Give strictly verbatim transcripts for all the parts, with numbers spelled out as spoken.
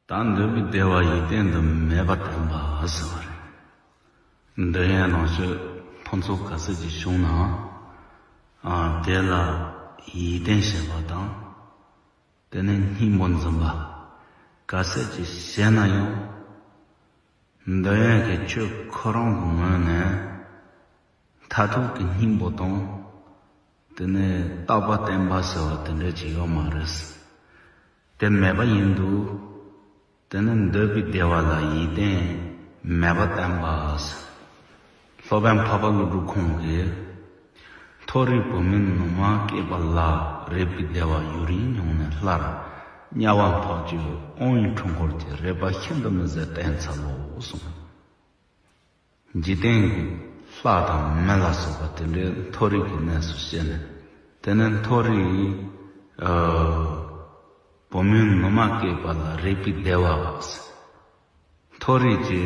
ད་འདོད་པའི་བདེ་བ་ཡིད་བརྟན་དུ་མེད་པར་བསྟན་པ་ཟེར་བ་རེད། འདོད་ཡོན་རང་སྤྱོད་ཕུན་ཚོགས་ག་ཚད་ཅིག་བྱུང་ན། ཨ། དེ་ལ་ཡིད་བརྟན་བྱེད་པ་དང་། དེ་ནས་སྙིང་པོ་འཛིན་པ་ག་ཚད་ཅིག་བྱས་ན་ཡང་། འདོད་ཡོན་གྱི་ཆོས་ཁོ་རང་གི་ངོས་ནས་མཐར་ཐུག་གི་སྙིང་པོ་དང་། དེ་ནས་རྟག་པ་བརྟན་པ་ཟེར་བ་དེ་འདྲ་ཅིག་ཡོད་མ་རེད། དེ་མེད་པ་ཡིན་དུས། དེ་ནི་འདོད་པའི་བདེ་བ་ལ་ཡིད་བརྟན་མེད་པར་བསྟན་པ་ཟེར། སློབ་དཔོན་འཕགས་པ་ཀླུ་སྒྲུབ་ཁོང་གིས། མཐོ་རིས་བུད་མེད་ནུ་མ་སྐྱེས་པ་ལ། རེག་པའི་བདེ་བ་ཡུན་རིང་མྱོང་ནས་སླར། དམྱལ་བ་འཕགས་སྐྱེ་དབང་ཡི་འཁྲུལ་འཁོར་གྱིས། རེག་པ་ཤིན་ཏུ་མི་བཟད་བསྟེན་འཚལ་ལོ་གསུངས། འཇིག་རྟེན་གྱི་ལྷ་དང་མི་ལ་སོགས་པ་དེ་འདྲའི་མཐོ་རིས་ཀྱི་གནས་སུ་སྐྱེས་ནས། དེ་ནས་མཐོ་རིས། ཨ། བུད་མེད་ནུ་མ་སྐྱེས་པ་ལ་རེག་པའི་བདེ་བ། མཐོ་རིས་ཀྱི་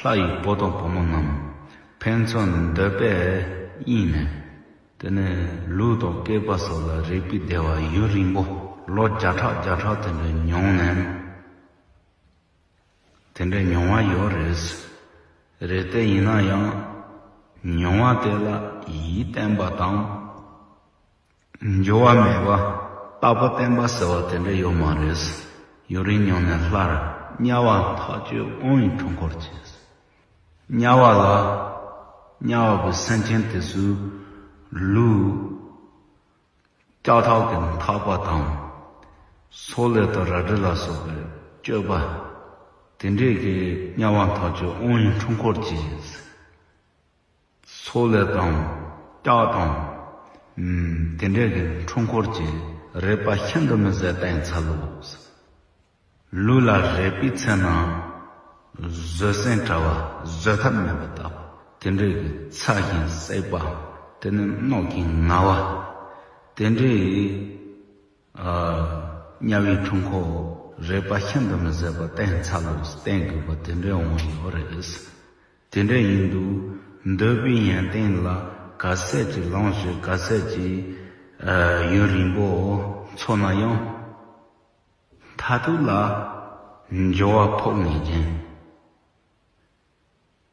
ལྷ་ཡི་བུ་དང་བུ་མོ་རྣམས་ཕན་ཚུན་འདོད་པས་གཡེངས་ནས། དེ་ནས་ལུས་དང་སྐེད་པ་སོགས་ལ་རེག་པའི་བདེ་བ་ཡུན་རིང་པོ་ལོ་བརྒྱ་ཕྲག་བརྒྱ་ཕྲག་དེ་འདྲ་མྱོང་ནས། དེ་འདྲའི་མྱོང་བ་ཡོད་རེད། རེད་དེ་ཡིན་ན་ཡང་། མྱོང་བ་དེ་ལ་ཡིད་བརྟན་པ་དང་། འགྱུར་བ་མེད་པ། རྟག་པ་བརྟན་པ་ཟེར་བ་དེ་འདྲ་ཡོད་མ་རེད། ཡུན་རིང་མྱོང་ནས་སླར། དམྱལ་བ་འཕགས་སྐྱེ་དབང་ཡི་འཁྲུལ་འཁོར་གྱིས། དམྱལ་བ་ལ། དམྱལ་བ་པའི་སེམས་ཅན་དེ་ཚོའི་ལུས། ལྕགས་ཐག་གིས་འཐག་པ་དང་། སོག་ལེ་དང་རལ་གྲི་ལ་སོགས་པའི་སྤྱོད་པ། དེ་འདྲས་ཀྱི་དམྱལ་བ་འཕགས་སྐྱེ་དབང་ཡི་འཁྲུལ་འཁོར་གྱིས། སོག་ལེ་དང་། ལྕགས་དང་། ཨུམ། དེ་འདྲས་ཀྱི་འཁྲུལ་འཁོར་གྱིས་རེག་པ་ཤིན་ཏུ་མི་བཟད་བསྟེན་འཚལ་ལོ། ལུས་ལ་རེག་པའི་ཚེ་ན། བཟོད་བསྲན་བྲལ་བ། བཟོད་ཐབས་མེད་པ་ལྟ་བུ། དེ་འདྲ་གི་ཚ་ཞིང་སྲེག་པ། དེ་ནི་རྣག་གིས་ངལ་བ། དེ་འདྲའི། ཨ། དམྱལ་བའི་འཁྲུལ་འཁོར་རེག་པ་ཤིན་ཏུ་མི་བཟད་པ་བསྟེན་འཚལ་ལོ། བསྟེན་དགོས་པ་དེ་འདྲའི་འོང་ཡོད་རེད། དེ་འདྲ་ཡིན་དུས་འདོད་པའི་ཡོན་ཏན་ལ་ག་ཚད་ཅིག་ལོངས་སྤྱོད། ག་ཚད་ཅིག་ཨ། ཡུན་རིང་པོ་འཚོ་ན་ཡང་། མཐར་ཐུག་ལ་འགྱུར་བ་ཕོག་ངེས་ཅན།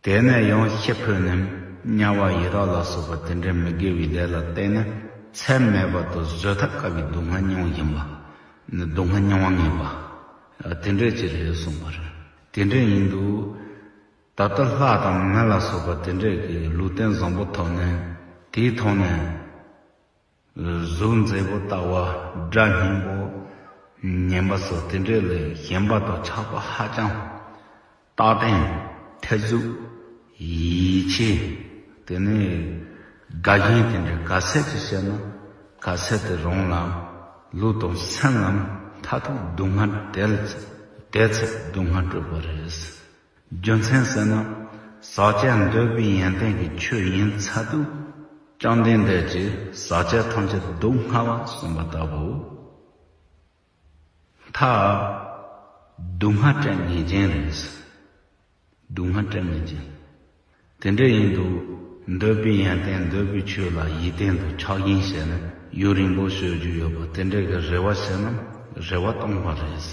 དེ་ནས་ཡང་ཤི་འཕོས་ནས་དམྱལ་བ་ཡི་དྭགས་ལ་སོགས་པ་དེ་འདྲའི་མི་དགེ་བའི་ལས་ལ་བརྟེན་ནས་ཚད་མེད་པ་དང་བཟོད་ཐབས་དཀའ་བའི་སྡུག་བསྔལ་མྱོང་བཞིན་པ། སྡུག་བསྔལ་མྱོང་བ་ངེས་པ། དེ་འདྲའི་ཅིག་རེད་གསུངས་པ་རེད། དེ་འདྲ་ཡིན་དུས། ད་ལྟ་ལྷ་དང་མི་ལ་སོགས་པ་དེ་འདྲའི་གི་ལུས་རྟེན་བཟང་པོ་ཐོབ་ནས། དེའི་ཐོག་ནས། གཟུགས་མཛེས་པོ་ལྟ་བུ། སྒྲ་སྙན་པོ། ཉན་པ་སོགས་དེ་འདྲ་ལས་གཞན་པ་དང་ཆགས་པ་ཧ་ཅང་། རྟག་བརྟན། ཐེར་ཟུག་ཡིད་ཆེས། དེ་ནས་དགའ་ཞེན་དེ་འདྲ་ག་ཚད་ཅིག་བྱས་ན་ག་ཚད་དེ་རུང་ལ། ལུས་དང་སེམས་ལ་མཐར་ཐུག་སྡུག་བསྔལ་དེ་ལ་དེ་ཚེ་སྡུག་བསྔལ་སྤྲོད་པ་རེད། རྒྱུ་མཚན་ཟེར་ན། ཟག་བཅས་འདོད་པའི་ཡོན་ཏན་གྱི་ཆོས་ཡིན་ཚར་དུས། བཅོམ་ལྡན་འདས་ཀྱིས་ཟག་བཅས་ཐམས་ཅད་སྡུག་བསྔལ་བ་གསུངས་པ་ལྟ་བུ། མཐར་སྡུག་བསྔལ་སྤྲད་ངེས་ཅན་རེད། སྡུག་བསྔལ་སྤྲད་ངེས་ཅན། དེ་འདྲ་ཡིན་དུས། འདོད་པའི་ཡོན་ཏན་འདོད་པའི་ཆོས་ལ་ཡིད་བརྟན་དང་ཆགས་ཞེན་བྱས་ནས་ཡུན་རིང་པོ་སྤྱོད་རྒྱུ་ཡོད་པ་དེ་འདྲ་གི་རེ་བ་བྱས་ན་རེ་བ་སྟོང་པ་རེད།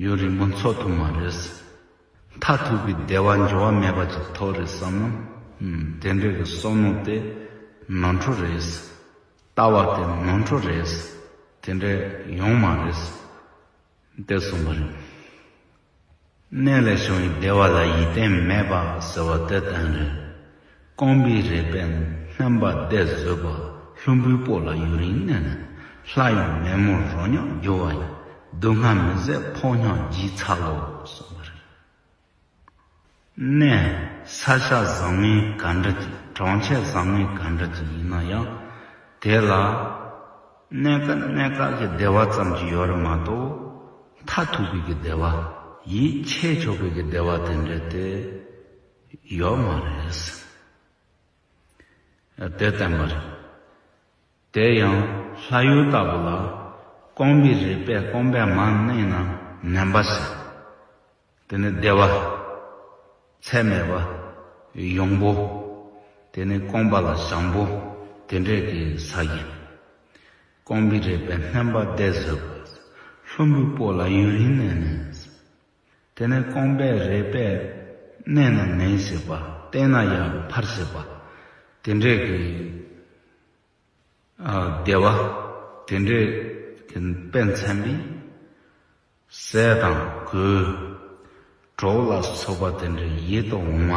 ཡུན་རིང་པོ་འཚོ་ཐུབ་མ་རེད། མཐར་ཐུག་པའི་བདེ་བ་འགྱུར་བ་མེད་པ་ཅིག་ཐོབ་རེད་བསམ་ན། དེ་འདྲ་གི་བསམ་མནོ་དེ་ནོར་འཁྲུལ་རེད། ལྟ་བ་དེ་ནོར་འཁྲུལ་རེད། དེ་འདྲ་ཡོང་མ་རེད། དེ་གསུངས་པ་རེད། གནས་ལས་བྱུང་བའི་བདེ་བ་ལ་ཡིད་བརྟན་མེད་པ་ཟེར་བ་དེ་ལྟར་རེད། རྐང་པའི་རལ་པས་མནན་པ་བདེ་བཟོད་པ། ལྷུན་པོའི་སྤོ་ལ་ཡུན་རིང་གནས་ནས། སླར་ཡང་མེ་མོ་རོ་མྱགས་རྒྱུ་བ་ཡི། སྡུག་བསྔལ་མི་བཟད་ཕོག་སྙམ་བགྱིད་འཚལ་ལོ་གསུངས་པ་རེད། གནས་ས་ཆ་བཟང་ངན་ག་འདྲ་ཅིག་གྲོང་ཁྱེར་བཟང་ངན་ག་འདྲ་ཅིག་ཡིན་ན་ཡང་། དེ་ལ་གནས་སྐབས་གནས་སྐབས་ཀྱི་བདེ་བ་ཙམ་གྱིས་ཡོད་རེད་མ་གཏོགས། མཐར་ཐུག་པའི་གི་བདེ་བ། ཡིད་ཆེས་ཆོག་པའི་གི་བདེ་བ་དེ་འདྲ་དེ་ཡོད་མ་རེད། དེ་བསྟན་པ་རེད། དེ་ཡང་ལྷ་ཡུལ་ལྟ་བུ་ལ། རྐང་པའི་རལ་པས་རྐང་པའི་མར་མནན་ན་མནན་པ་ཟེར། དེ་ནི་བདེ་བ། ཚད་མེད་པ། ཡངས་པོ། དེ་ནི་རྐང་པ་ལ་བྱམས་པོ། དེ་འདྲས་ཀྱི་ས་ཡིན། རྐང་པའི་རལ་པས་མནན་པ་བདེ་བཟོད་པ། ལྷུན་པོའི་སྤོ་ལ་ཡུན་རིང་གནས་ནས། དེ་ནས་རྐང་པས་རེག་པས་མནན་ན་ནན་བྱེད་པ། བསྟན་ན་ཡར་འཕར་བྱེད་པ། དེ་འདྲས་ཀྱི་ཨ་བདེ་བ་དེ་འདྲས་ཀྱི་དཔེ་མཚོན་པའི་ཟས་དང་གོས། གྲོགས་ལ་སོགས་པ་དེ་འདྲའི་ཡིད་དུ་འོང་བ།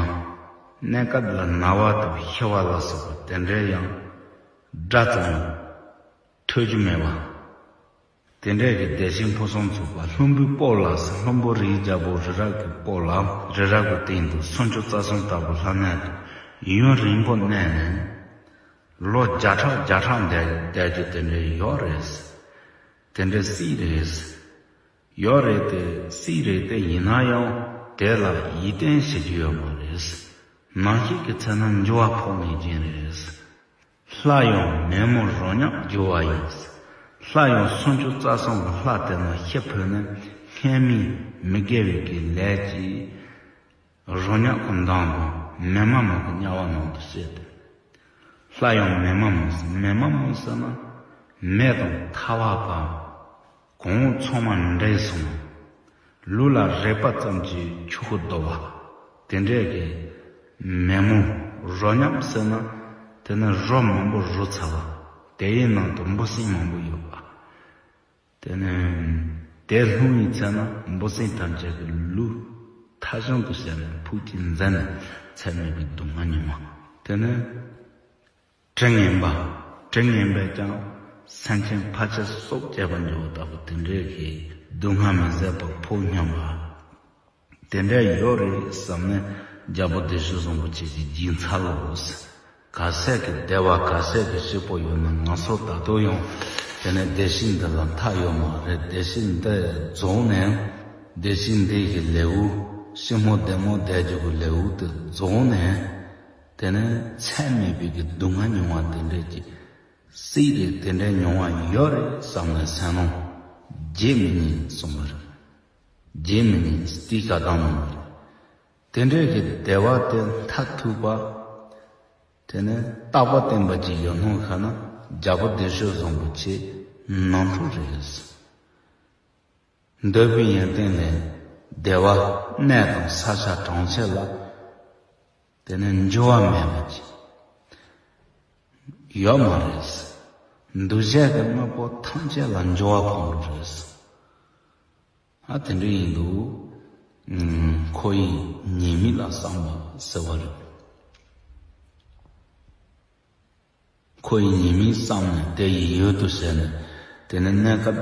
གནས་སྐབས་ལ་ན་བ་དང་ཤི་བ་ལ་སོགས་པ་དེ་འདྲའི་ཡང་སྒྲ་ཙམ་ཡང་ཐོས་རྒྱུ་མེད་པ། དེ་འདྲའི་གི་བདེ་གཤེགས་ཕུན་སུམ་ཚོགས་པ་ལྷུན་པོའི་སྤོ་ལ་ཟེར། ལྷུན་པོ་རིའི་རྒྱལ་པོ་རི་རབ་ཀྱི་སྤོ་ལ། རི་རབ་ཀྱི་སྟེང་དུ་སུམ་ཅུ་རྩ་གསུམ་ལྟ་བུ་ལྷ་གནས་དང་ཡུན་རིང་པོ་གནས་ནས། ལོ་བརྒྱ་ཕྲག་བརྒྱ་ཕྲག་འདས་འདས་ཀྱི་དེ་འདྲའི་ཡོད་རེད། དེ་འདྲའི་སྲིད་རེད། ཡོད་རེད་དེ། སྲིད་རེད་དེ། ཡིན་ན་ཡང་དེ་ལ་ཡིད་བརྟན་བྱེད་རྒྱུ་ཡོད་མ་རེད། ནམ་ཞིག་གི་ཚེ་ན་འགྱུར་བ་ཕོག་ངེས་ཅན་རེད། སླར་ཡང་མེ་མོ་རོ་མཉམ་འགྱུར་བ་ཡིན། སླར་ཡང་སུམ་ཅུ་རྩ་གསུམ་གྱི་ལྷ་དེ་ན་ཤི་འཕོས་ནས་སྔན་མའི་མི་དགེ་བའི་གི་ལས་ཀྱིས། རོ་མཉམ་གྱི་མདངས་དང་མེ་མ་མོ་གི་དམྱལ་བ་ནང་དུ་སྐྱེས་ཏེ། སླར་ཡང་མེ་མ་མོ་ཟེར། མེ་མ་མོ་ཟེར་ན་མེ་དང་ཐལ་བ་དང་གོང་འོག་ཚང་མ་འདྲེས་སོང་། ལུས་ལ་རེག་པ་ཙམ་གྱིས་ཆུ་ཁོལ་བརྡོལ་བ། དེ་འདྲས་ཀྱི་མེ་མོ་རོ་མཉམ་ཟེར་ན་དེ་ནི་རོ་མང་པོ་རོ་ཚ་བ། དེའི་ནང་དུ་འབུ་སྲིན་མང་པོ་ཡོད་པ། དེ་ནས་དེ་ལྷུང་བའི་ཚེ་ན་འབུ་སྲིན་ཐམས་ཅད་ཀྱི་ལུས་ཐག་ཤིང་དུ་བྱས་ནས་ཕུགས་ཀྱི་མཛེ་ནས་ཚད་མེད་པའི་སྡུག་བསྔལ་མྱོང་བ། དེ་ནས་དྲི་ངན་པ། དྲི་ངན་པས་ཀྱང་སེམས་ཅན་ཕལ་ཆེར་སྲོག་བཅད་པར་འགྱུར་བ་ལྟ་བུ་དེ་འདྲའི་གི་སྡུག་བསྔལ་མི་བཟད་པ་ཕོག་སྙམ་པ། དེ་འདྲ་ཡོད་རེད་བསམ་ནས་རྒྱལ་པོ་བདེ་སྤྱོད་བཟང་པོ་ཁྱེད་ཀྱི་སྦྱིན་ཚར་ལོ། ག་ཚད་ཀྱི་བདེ་བ་ག་ཚད་ཀྱི་སྐྱིད་པོ་ཡོད་ན་ང་ཚོ་ད་དུང་ཡང་དེ་ནས་བདེ་སྐྱིད་འདི་ལ་མཐའ་ཡོད་མ་རེད། བདེ་སྐྱིད་འདི་རྫོགས་ནས་བདེ་སྐྱིད་འདི་ཡི་ལེའུ། ཞི་མོ་བདེ་མོ་བསྡད་རྒྱུ་གི་ལེའུ་དེ་རྫོགས་ནས་དེ་ནས་ཚད་མེད་པའི་གི་སྡུག་བསྔལ་མྱོང་བ་དེ་འདྲས་ཀྱི་སྲིད་རེད། དེ་འདྲའི་མྱོང་བ་ཡོད་རེད་བསམ་ནས་སེམས་ནང་བརྗེད་མི་ཉན་གསུངས་པ་རེད། བརྗེད་མི་ཉན། སྟི་ཁ་བཏང་མི་ཉན། དེ་འདྲའི་གི་བདེ་བ་དེ་མཐར་ཐུག་པ། དེ་ནས་རྟག་པ་བརྟན་པ་ཅིག་ཡོད་སྣང་ཁ་ན་རྒྱལ་པོ་བདེ་སྤྱོད་བཟང་པོ་ཁྱེད་ནོར་འཁྲུལ་རེད། འདོད་པའི་ཡོན་ཏན་ལས་བདེ་བ་གནས་དང་ས་ཆ་གྲོང་ཁྱེར་ལ་དེ་ནས་འགྱུར་བ་མེད་པ་ཅིག་ཡོད་མ་རེད། འདུ་བྱེད་ཀྱི་དངོས་པོ་ཐམས་ཅད་ལ་འགྱུར་བ་ཕོག་གི་རེད། ཨ་དེ་འདྲ་ཡིན་དུས། ཨུམ། ཁོ་ཡི་ཉེས་དམིགས་ལ་བསམ་པ་ཟེར་བ་རེད། ཁོ་ཡི་ཉེས་དམིགས་བསམ་ནས་དེ་ཡི་ཡུལ་དུ་བྱས་ནས། དེ་ནས་གནས་སྐབས་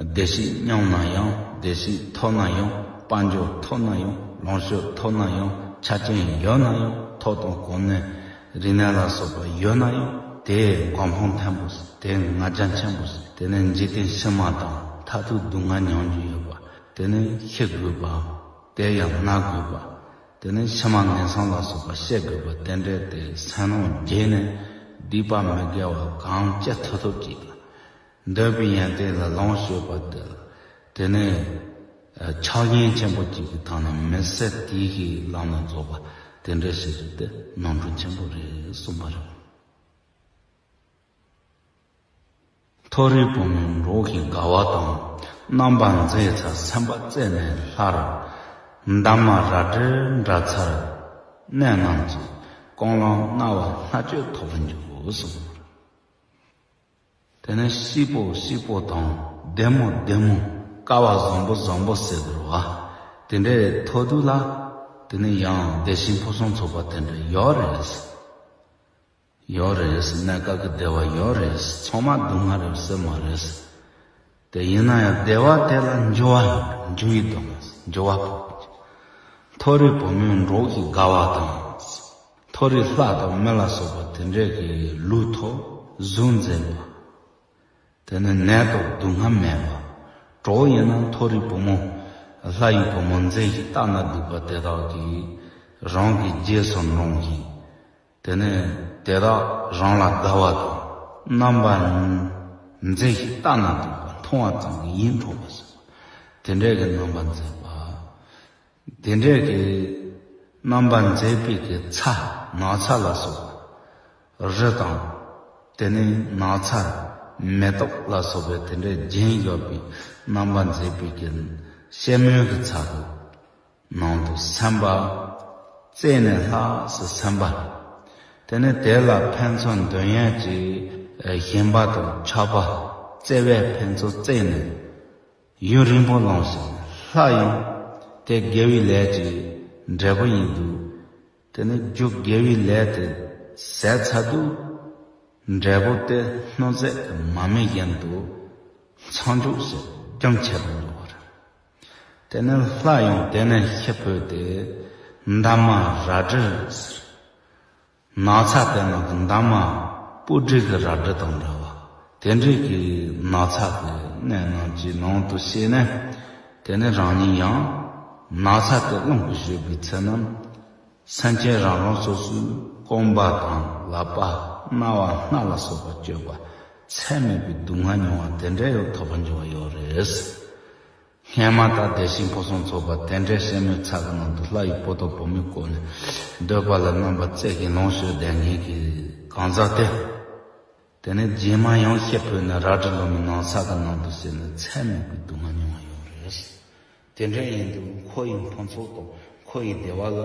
བདེ་སྐྱིད་མྱངས་ན་ཡང་། བདེ་སྐྱིད་ཐོབ་ན་ཡང་། དཔལ་འབྱོར་ཐོབ་ན་ཡང་། ལོངས་སྤྱོད་ཐོབ་ན་ཡང་། ཆ་རྐྱེན་ཡོད་ན་ཡང་། ཐོབ་དང་གོ་གནས་རིག་གནས་ལ་སོགས་པ་ཡོད་ན་ཡང་། དེ་མགོ་འཕང་མཐོན་པོ་ཟེར། དེ་ང་རྒྱལ་ཆེན་པོ་ཟེར། དེ་ནས་འཇིག་རྟེན་ཕྱི་མ་དང་མཐར་ཐུག་སྡུག་བསྔལ་མྱོང་རྒྱུ་ཡོད་པ། དེ་ནས་ཤི་དགོས་པ། དེ་ཡང་ན་དགོས་པ། དེ་ནས་ཕྱི་མ་ངན་སོང་ལ་སོགས་པ་སྐྱེ་དགོས་པ་དེ་འདྲའི་དེ་སེམས་ནང་བརྗེད་ནས་སྡིག་པ་མི་དགེ་བ་གང་བྱེད་ཐུབ་ཐུབ་ཅིག་དང་། འདོད་པའི་ཡོན་ཏན་ལ་ལོངས་སྤྱོད་པ་དེ་ལ་དེ་ནས་ཆགས་ཞེན་ཆེན་པོ་ཅིག་གི་ཐོག་ནས་མི་ཚེ་དེའི་གི་ལམ་ལ་རྫོགས་པ་དེ་འདྲའི་ཞིག་རེད་དེ་ནོར་འཁྲུལ་ཆེན་པོ་རེད་གསུངས་པ་རེད། མཐོ་རིས་བུ་མོའི་འགྲོགས་ཤིང་དགའ་བ་དང་། རྣམ་པར་མཛེས་ཚར་སེམས་པ་རྩད་ནས་སླར། འདབ་མ་རལ་གྲིར་འདྲ་ཚར་གནས་རྣམས་ཀྱི། རྐང་ལམ་སྔ་བ་སྔ་སྤྱོད་ཐོབ་པར་འགྱུར་གསུངས། དེ་ནས་སྐྱིད་པོ་སྐྱིད་པོ་དང་བདེ་མོ་བདེ་མོ། སྐལ་བ་བཟང་པོ་བཟང་པོ་ཟེར་དགོས་པ། དེ་འདྲའི་ཐོག་ཏུ་ལ། དེ་ནས་ཡང་བདེ་ཞིང་ཕུན་སུམ་ཚོགས་པ་དེ་འདྲ་ཡོད་རེད། ཡོད་རེད། གནས་སྐབས་ཀྱི་བདེ་བ་ཡོད་རེད། ཚང་མ་སྡུག་བསྔལ་རེད་ཟེར་མ་རེད། དེ་ཡིན་ན་ཡང་བདེ་བ་དེ་ལ་འགྱུར་བ་ཡོད་རེད། འགྱུར་བའི་སྡུག་བསྔལ། འགྱུར་བ་ཕོག་པ། མཐོ་རིས་བུ་མོའི་འགྲོགས་ཤིང་དགའ་བ་དང་། མཐོ་རིས་ལྷ་དང་མི་ལ་སོགས་པ་དེ་འདྲས་ཀྱི་ལུས་ཐོག་གཟུགས་མཛེས་པ། དེ་ནི་ནད་དང་སྡུག་བསྔལ་མེད་པ། གྲོགས་ཡིན་ན་མཐོ་རིས་བུ་མོ། ལྷ་ཡི་བུ་མོ་མཛེས་ཤིང་ལྟ་ན་སྡུག་པ་དེ་དག་གིས་རང་གི་རྗེས་སུ་འབྲང་ཞིང་། དེ་ནས་དེ་དག་རང་ལ་དགའ་བ་དང་། རྣམ་པ་མཛེས་ཤིང་ལྟ་ན་སྡུག་པ། མཐོང་བ་ཙམ་གྱིས་ཡིད་འཕྲོག་པ་ཟེར། དེ་འདྲས་ཀྱི་རྣམ་པ་མཛེས་པ། དེ་འདྲས་ཀྱི་རྣམ་པ་མཛེས་པའི་གི་ཚ། ནགས་ཚལ་ལ་སོགས་པ། རི་དང་། དེ་ནས་ནགས་ཚལ། མེ་ཏོག་ལ་སོགས་པའི་དེ་འདྲའི་རྒྱན་ཡོད་པའི་རྣམ་པ་མཛེས་པའི་གི་སྐྱེད་མོས་ཀྱི་ཚལ་དུ། ནང་དུ་སེམས་པ་བཙལ་ནས་ལྷགས་སུ་སེམས་པ། དེ་ནས་དེ་ལ་ཕན་ཚུན་འདོན་ཡས་ཀྱི་ཞེན་པ་དང་ཆགས་པ་བཙལ་བས་ཕན་ཚུན་བཙལ་ནས། ཡུན་རིང་པོ་ལོངས་ཤིང་ལྷག་ཡང་དེ་དགེ་བའི་ལས་ཀྱི་འབྲས་བུ་ཡིན་འདུག་དེ་ནི་རྒྱུ་དགེ་བའི་ལས་དེ་ཟད་ཚར་དུས། འབྲས་བུ་དེ་སྣུམ་ཟད་ཀྱི་མ་རྨོས་བཞིན་དུ་མཚམས་འཇོག་ཞིག་རྒྱུན་ཆད་དུ་འགྲོ་བ་རེད། དེ་ནི་ལྷག་ཡང་དེ་ནི་ཤི་འཕོས་ཏེ་འདབ་མ་རལ་གྲི་ཟེར། ནགས་ཚལ་དེ་ནང་གི་འདབ་མ་སྤུ་གྲི་གི་རལ་གྲི་དང་འདྲ་བ། དེ་འདྲའི་གི་ནགས་ཚལ་གི་གནས་རྣམས་ཀྱི་ནང་དུ་སྐྱེས་ནས། དེ་ནི་རང་ཉིད་ཡང་ནགས་ཚལ་དེ་རླུང་གིས་གཞུས་པའི་ཚེ་ན། སེམས་ཅན་རང་རང་སོ་སོའི་རྐང་པ་དང་ལག་པ་རྣ་བ་སྣ་ལ་སོགས་པ་གཅོད་པ་ཚད་མེད་པའི་སྡུག་བསྔལ་མྱོང་བ་དེ་འདྲ་ཡང་ཐོབ་པར་འགྱུར་བ་ཡོད་རེད། སྔོན་མ་ལྟར་བདེ་ཞིང་ཕུན་སུམ་ཚོགས་པ་དེ་འདྲའི་སེན་མོའི་ཚལ་གྱི་ནང་དུ་ལྷ་ཡི་བུ་དང་བུ་མོས་བསྐོར་ནས་འདོད་པ་ལ་རྣམ་པར་རྩེ་ཞིང་ལོངས་སྤྱོད་ལྡན་མཁན་གྱི་གང་ཟག་དེ། དེ་ནས་རྗེས་མ་ཡང་ཤི་འཕོས་ནས་རལ་གྲི་ལོ་མའི་ནགས་ཚལ་གྱི་ནང་དུ་སྐྱེས་ནས་ཚད་མེད་པའི་སྡུག་བསྔལ་མྱོང་བ་ཡོད་རེད། དེ་འདྲ་ཡིན་དུས་འཁོར་བའི་ཕུན་ཚོགས་དང་འཁོར་བའི་བདེ་བ་ལ་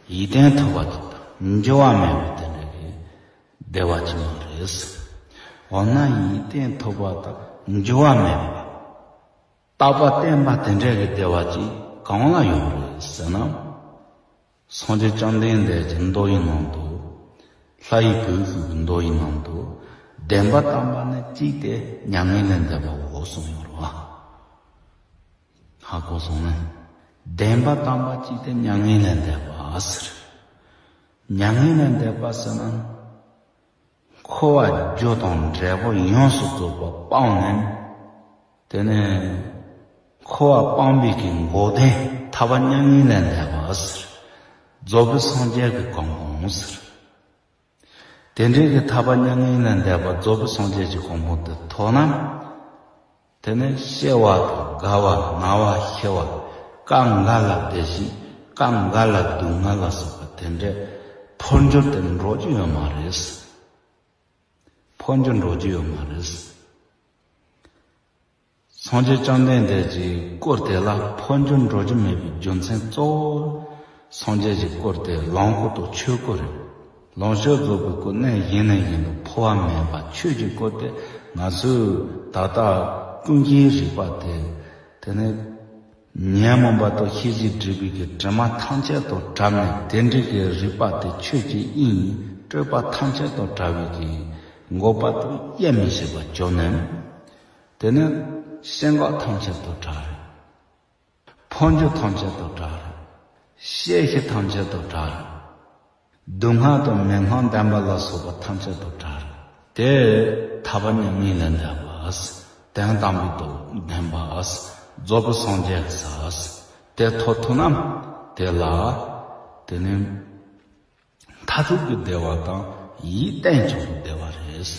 ཡིད་བརྟན་ཐུབ་པ་དེ་དང་འགྱུར་བ་མེད་པའི་དེ་འདྲ་གི་བདེ་བ་ཅིག་ཡོད་རེད། འོ་ན་ཡིད་བརྟན་ཐུབ་པ་དང་འགྱུར་བ་མེད་པ། རྟག་པ་བརྟན་པ་དེ་འདྲ་གི་བདེ་བ་ཅིག་གང་ལ་ཡོད་རེད་ཟེར་ན། སངས་རྒྱས་བཅོམ་ལྡན་འདས་ཀྱི་མདོ་ཡི་ནང་དུ། ལྷ་ཡི་བུས་ཞུས་པའི་མདོ་ཡི་ནང་དུ། བདེན་པ་དམ་པ་ནི་གཅིག་སྟེ་མྱ་ངན་ལས་འདས་པའོ་གསུངས་ཡོད་རེད་བ། ཧ་གོ་སོང་ངས། བདེན་པ་དམ་པ་གཅིག་སྟེ་མྱ་ངན་ལས་འདས་པ་ཟེར། མྱ་ངན་ལས་འདས་པ་ཟེར་ན། འཁོར་བ་རྒྱུ་དང་འབྲས་བུ་ཡོངས་སུ་རྫོགས་པ་སྤངས་ནས། དེ་ནས་འཁོར་བ་སྤངས་པའི་གི་འགོག་བདེན་ཐར་པ་མྱ་ངན་ལས་འདས་པ་ཟེར། རྫོགས་པའི་སངས་རྒྱས་ཀྱི་གོ་འཕང་ཟེར། དེ་འདྲའི་གི་ཐར་པ་མྱ་ངན་ལས་འདས་པ་རྫོགས་པའི་སངས་རྒྱས་ཀྱི་གོ་འཕང་དེ་ཐོབ་ན། དེ་ནས་སྐྱེ་བ་དང་རྒ་བ་ན་བ་ཤི་བ། སྐབས་འགའ་ལ་བདེ་ཞིང་སྐབས་འགའ་ལ་སྡུག་བསྔལ་ལ་སོགས་པ་དེ་འདྲའི་འཕོ་འགྱུར་དེ་འགྲོ་རྒྱུ་ཡོད་མ་རེད། འཕོ་འགྱུར་འགྲོ་རྒྱུ་ཡོད་མ་རེད། སངས་རྒྱས་བཅོམ་ལྡན་འདས་ཀྱི་སྐོར་དེ་ལ་འཕོ་འགྱུར་འགྲོ་རྒྱུ་མེད་པའི་རྒྱུ་མཚན་གཙོ་བོ། སངས་རྒྱས་ཀྱི་སྐོར་དེ་ལོངས་སྐུ་དང་ཆོས་སྐུ་རེད། ལོངས་སྤྱོད་རྫོགས་པའི་སྐུ་གནས་གཞན་ནས་གཞན་དུ་འཕོ་བ་མེད་པ་ཆོས་ཀྱི་སྐུ་དེ་ང་ཚོས་ད་ལྟ་ཀུན་གཞིའི་རིག་པ་དེ། དེ་ནས་ཉོན་མོངས་པ་དང་ཤེས་བྱའི་སྒྲིབ་པའི་གི་དྲི་མ་ཐམས་ཅད་དང་བྲལ་ནས་དེ་འདྲའི་གི་རིག་པ་དེ་ཆོས་ཀྱི་དབྱིངས་སྤྲོས་པ་ཐམས་ཅད་དང་བྲལ་བའི་གི་འགོག་པ་དང་དབྱེར་མི་ཕྱེད་པ་བྱུང་ནས། དེ་ནས་སྐྱེ་འགག་ཐམས་ཅད་དང་བྲལ། འཕོ་འགྱུར་ཐམས་ཅད་དང་བྲལ། གཤེ་གཤེ་ཐམས་ཅད་དང་བྲལ། སྡུག་བསྔལ་དང་མི་སྣང་བདེན་པ་ལ་སོགས་པ་ཐམས་ཅད་དང་བྲལ། དེ་ཐར་པ་མྱ་ངན་ལས་འདས་པ། དོན་དམ་པའི་དོན་བདེན་པ། རྫོགས་པའི་སངས་རྒྱས་ས། དེ་ཐོབ་ཐུབ་ན། དེ་ལ། དེ་ནི། མཐར་ཐུག་གི་བདེ་བ་དང་ཡིད་བརྟན་ཆོག་གི་བདེ་བ་རེད།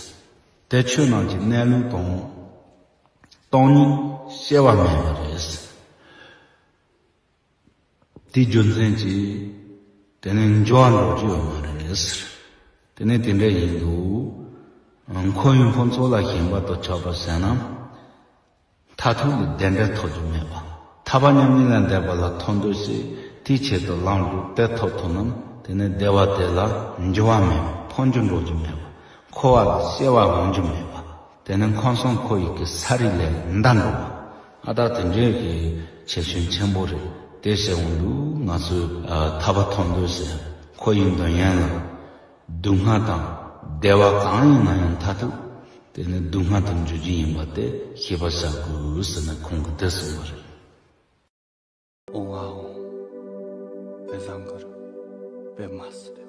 དེ་ཆོས་རྣམས་ཀྱི་གནས་ལུགས་དང་། སྟོང་ཉིད་སྐྱེ་བ་མེད་པ་རེད། དེའི་རྒྱུ་མཚན་གྱིས། དེ་ནི་འགྱུར་བ་འགྲོ་རྒྱུ་ཡོད་མ་རེད། དེ་ནི་དེ་འདྲ་ཡིན་དུས། འཁོར་བའི་ཕུན་ཚོགས་ལ་ཞེན་པ་དང་ཆགས་པ་ཟད་ན། མཐར་ཐུག་ལ་བདེ་འབྲས་ཐོབ་རྒྱུ་མེད་པ། ཐར་པ་མྱ་ངན་ལས་འདས་པ་ལ་ཐོབ་འདོད་བྱེད་དེའི་ཆེད་དུ་ལམ་འགྲོ་དེ་ཐོབ་ཐུབ་ན། དེ་ནི་བདེ་བ་དེ་ལ་འགྱུར་བ་མེད་པ། འཕོ་འགྱུར་འགྲོ་རྒྱུ་མེད་པ། འཁོར་བ་ལ་སྐྱེ་བ་འོང་རྒྱུ་མེད་པ། དེ་ནི་ཁམས་གསུམ་འཁོར་བའི་གི་ས་རིས་ལས་འདའ་འགྲོ་བ། ཨ་ད་དེ་འདྲའི་གི་ཁྱད་ཆོས་ཆེན་པོ་རེད། དེ་བྱས་འོང་དུས་ང་ཚོས་ཐར་པ་ཐོབ་འདོད་བྱེད་འཁོར་བའི་འདོད་ཡོན་ལ། སྡུག་བསྔལ་དང་བདེ་བ་གང་ཡིན་ན་ཡང་མཐར་ཐུག་དེ་ནི་སྡུག་བསྔལ་དུ་འགྱུར་རྒྱུ་ཡིན་པ་དེ་ཤེས་པར་བྱ་དགོས་ཟེར་ནས་ཁོང་གིས་དེ་གསུངས་པ་རེད། ཨོང་ཨ་ཨོང་། བེ་ཟང་གར་བེ་མ་སི་ཏེ།